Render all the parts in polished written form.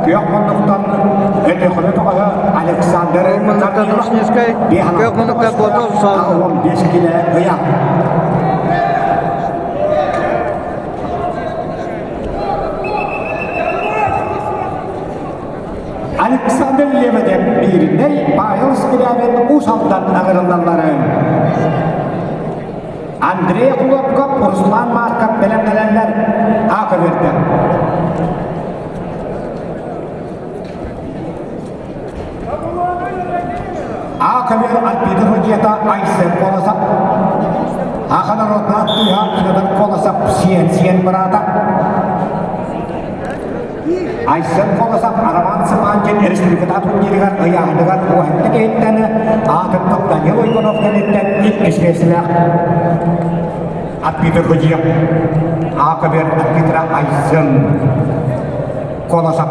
Күөх муннуктан Өлүөхүмэ бөҕөһө Александр Муннуктан Рушницкай, күөх муннуктан Платон Савва. 15 килэ ыйа. Александр Лебедев Мииринэй Павел Скрябин Уус Алдан аҕырыллалларын. Андрей Хлопков, Руслан Марков бэлэмнэнэллэр аата берді. А көбүөр Альбина Рудьета Айсен Колосов Аха народна тыыһа Федор Колосов сиэн сиэн быраата Айсен Колосов Роман Сыманкин республиката турнирыгар ыйааһыныгар уоһатта киһиттэн аатырбыт Данил Уйгунов кэнниттэн иккис миэстэлээх Арбитр Рудьев А көбүөр арбитра Айсен Колосов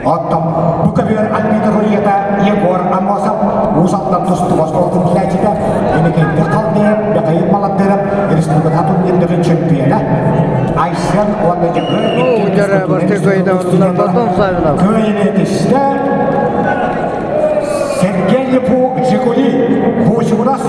Оттон бу көбүөр арбитр Рудьета Егор Амосов Уус Алдан тустуу оскуолатын билээччитэ Иннокентий Халдеев Михаил Малатыров республика турнирдарын чемпиона Айсен уонна Дьөгүөр Кыайынетистэ Сергей Липу Жигули Бучугурас